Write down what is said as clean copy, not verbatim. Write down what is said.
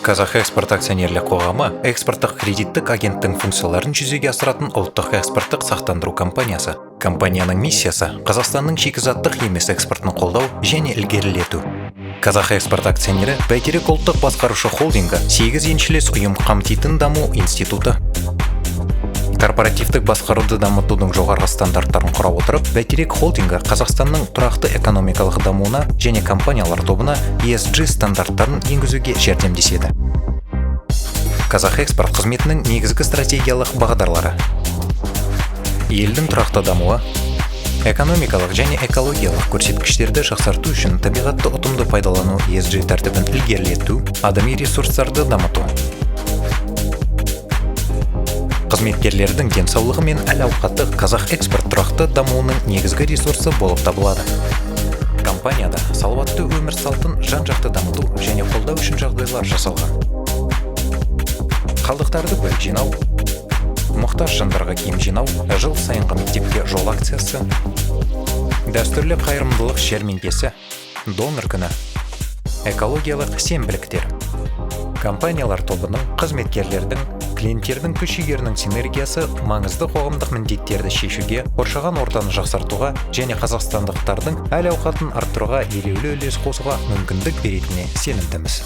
КазахЭкспорт акционерлік қоғамы – экспорттық кредиттік агенттің функцияларын жүзеге асыратын ұлттық экспорттық сақтандыру компаниясы. Компанияның миссиясы – Қазақстанның шикізаттық емес экспортын қолдау және ілгерілету. КазахЭкспорт акционері – Бәйтерек ұлттық басқарушы холдингі, сегіз еншілес ұйым қамтитын даму институты. Корпоративтік басқаруды дамытудың жоғарғы стандарттарын құра отырып, Бәйтерек холдингі Қазақстанның тұрақты экономикалық дамуына және компаниялар тобына ESG стандарттарын енгізуге жәрдемдеседі. КазахЭкспорт қызметінің негізгі стратегиялық бағдарлары: елдің тұрақты дамуы, экономикалық және экологиялық көрсеткіштерді жақсарту үшін табиғатты ұтымды пайдалану ESG тәртібін ілгерілету, адами ресурстарды дамыту. Қызметкерлердің денсаулығы мен әл-ауқаты КазахЭкспорт тұрақты дамуының негізгі ресурсы болып табылады. Компанияда салауатты өмір салтын жан-жақты дамыту және қолдау үшін жағдайлар жасалған. Қалдықтарды бөліп жинау, мұқтаж жандарға киім жинау, жыл сайынғы «Мектепке жол» акциясы, дәстүрлі қайырымдылық жәрмеңкесі, донор күні, экологиялық сенбіліктер. Компаниялар тобының, қызметкерлердің, клиенттердің күш жігерінің синергиясы маңызды қоғамдық міндеттерді шешуге, қоршаған ортаны жақсартуға және қазақстандықтардың әл-ауқатын арттыруға елеулі үлес қосуға мүмкіндік беретініне сенімдіміз.